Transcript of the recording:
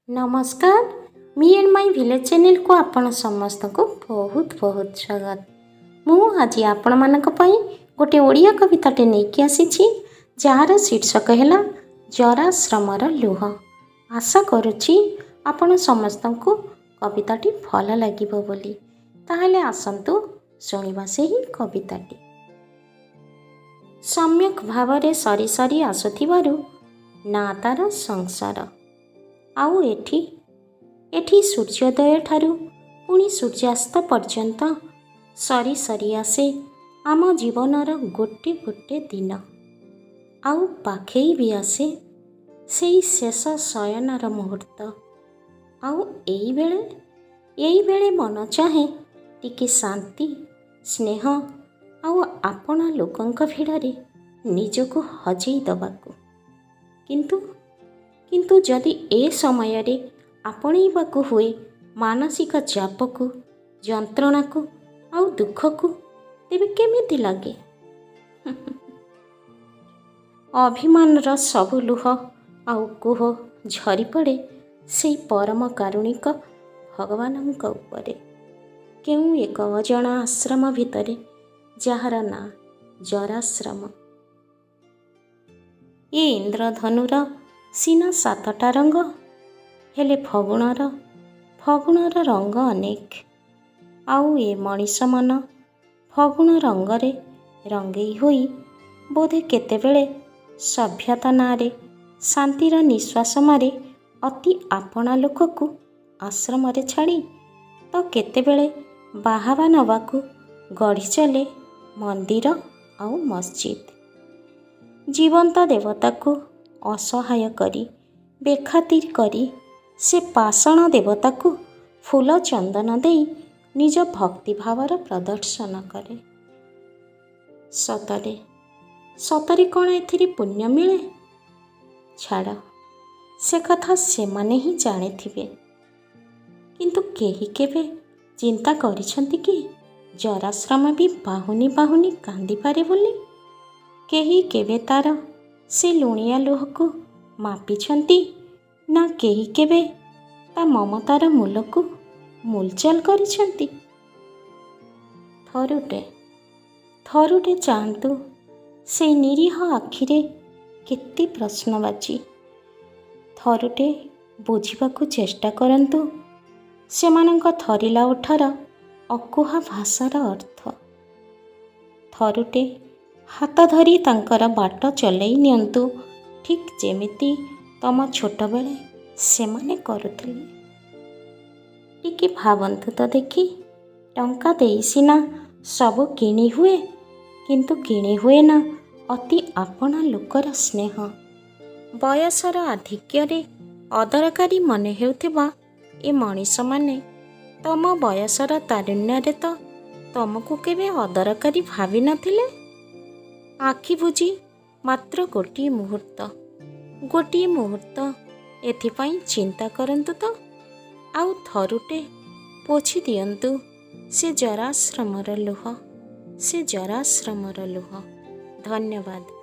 ନମସ୍କାର, ମି and my village ଚ୍ୟାନେଲକୁ ଆପଣ ସମସ୍ତଙ୍କୁ ବହୁତ ବହୁତ ସ୍ୱାଗତ। ମୁଁ ଆଜି ଆପଣମାନଙ୍କ ପାଇଁ ଗୋଟେ ଓଡ଼ିଆ କବିତାଟେ ନେଇକି ଆସିଛି, ଯାହାର ଶୀର୍ଷକ ହେଲା ଜରାଶ୍ରମର ଲୁହ। ଆଶା କରୁଛି ଆପଣ ସମସ୍ତଙ୍କୁ କବିତାଟି ଭଲ ଲାଗିବ ବୋଲି। ତାହେଲେ ଆସନ୍ତୁ ଶୁଣିବା ସେହି କବିତାଟି। ସମ୍ୟକ ଭାବରେ ସରି ସରି ଆସୁଥିବାରୁ ନା ତାର ସଂସାର। ଆଉ ଏଠି ସୂର୍ଯ୍ୟୋଦୟ ଠାରୁ ପୁଣି ସୂର୍ଯ୍ୟାସ୍ତ ପର୍ଯ୍ୟନ୍ତ ସରି ସରି ଆସେ ଆମ ଜୀବନର ଗୋଟେ ଗୋଟେ ଦିନ। ଆଉ ପାଖେଇ ବି ଆସେ ସେଇ ଶେଷ ଶୟନର ମୁହୂର୍ତ୍ତ। ଆଉ ଏଇବେଳେ ମନ ଚାହେଁ ଟିକେ ଶାନ୍ତି, ସ୍ନେହ ଆଉ ଆପଣା ଲୋକଙ୍କ ଭିଡ଼ରେ ନିଜକୁ ହଜେଇ ଦେବାକୁ। କିନ୍ତୁ ଯଦି ଏ ସମୟରେ ଆପଣେଇବାକୁ ହୁଏ ମାନସିକ ଚାପକୁ, ଯନ୍ତ୍ରଣାକୁ ଆଉ ଦୁଃଖକୁ, ତେବେ କେମିତି ଲାଗେ? ଅଭିମାନର ସବୁ ଲୁହ ଆଉ କୋହ ଝରିପଡ଼େ ସେଇ ପରମ କାରୁଣିକ ଭଗବାନଙ୍କ ଉପରେ, କେଉଁ ଏକ ଅଜଣା ଆଶ୍ରମ ଭିତରେ, ଯାହାର ନାଁ ଜରାଶ୍ରମ। ଏ ଇନ୍ଦ୍ରଧନୁର ସିନା ସାତଟା ରଙ୍ଗ, ହେଲେ ଫଗୁଣର ରଙ୍ଗ ଅନେକ। ଆଉ ଏ ମଣିଷ ମନ ଫଗୁଣ ରଙ୍ଗରେ ରଙ୍ଗେଇ ହୋଇ ବୋଧେ କେତେବେଳେ ସଭ୍ୟତା ନାଁରେ ଶାନ୍ତିର ନିଶ୍ୱାସ ମାରେ ଅତି ଆପଣା ଲୋକକୁ ଆଶ୍ରମରେ ଛାଡ଼ି, ତ କେତେବେଳେ ବାହାବା ନେବାକୁ ଗଢ଼ି ଚାଲେ ମନ୍ଦିର ଆଉ ମସଜିଦ୍। ଜୀବନ୍ତ ଦେବତାକୁ ଅସହାୟ କରି, ବେଖାତିର କରି ସେ ପାଷାଣ ଦେବତାକୁ ଫୁଲ ଚନ୍ଦନ ଦେଇ ନିଜ ଭକ୍ତିଭାବର ପ୍ରଦର୍ଶନ କରେ। ସତରେ ସତରେ କ'ଣ ଏଥିରେ ପୁଣ୍ୟ ମିଳେ? ଛାଡ଼, ସେ କଥା ସେମାନେ ହିଁ ଜାଣିଥିବେ। କିନ୍ତୁ କେହି କେବେ ଚିନ୍ତା କରିଛନ୍ତି କି ଜରାଶ୍ରମ ବି ବାହୁନି ବାହୁନି କାନ୍ଦିପାରେ ବୋଲି? କେହି କେବେ ତାର ସେ ଲୁଣିଆ ଲୁହକୁ ମାପିଛନ୍ତି ନା କେହି କେବେ ତା ମମତାର ମୂଲକୁ ମୂଲଚାଲ କରିଛନ୍ତି? ଥରୁଟେ ଚାହାନ୍ତୁ ସେଇ ନିରୀହ ଆଖିରେ କେତେ ପ୍ରଶ୍ନବାଚୀ। ଥରୁଟେ ବୁଝିବାକୁ ଚେଷ୍ଟା କରନ୍ତୁ ସେମାନଙ୍କ ଥରିଲା ଓଠର ଅକୁହା ଭାଷାର ଅର୍ଥ। ଥରୁଟେ ହାତ ଧରି ତାଙ୍କର ବାଟ ଚଲେଇ ନିଅନ୍ତୁ, ଠିକ୍ ଯେମିତି ତମ ଛୋଟବେଳେ ସେମାନେ କରୁଥିଲେ। ଟିକେ ଭାବନ୍ତୁ ତ ଦେଖି, ଟଙ୍କା ଦେଇ ସିନା ସବୁ କିଣି ହୁଏ, କିନ୍ତୁ କିଣି ହୁଏ ନା ଅତି ଆପଣା ଲୋକର ସ୍ନେହ। ବୟସର ଆଧିକ୍ୟରେ ଅଦରକାରୀ ମନେ ହେଉଥିବା ଏ ମଣିଷମାନେ ତମ ବୟସର ତାରୁଣ୍ୟରେ ତ ତମକୁ କେବେ ଅଦରକାରୀ ଭାବିନଥିଲେ। ଆଖି ବୁଜି ମାତ୍ର ଗୋଟିଏ ମୁହୂର୍ତ୍ତ, ଗୋଟିଏ ମୁହୂର୍ତ୍ତ ଏଥିପାଇଁ ଚିନ୍ତା କରନ୍ତୁ ତ, ଆଉ ଥରୁଟେ ପୋଛି ଦିଅନ୍ତୁ ସେ ଜରାଶ୍ରମର ଲୁହ, ସେ ଜରାଶ୍ରମର ଲୁହ। ଧନ୍ୟବାଦ।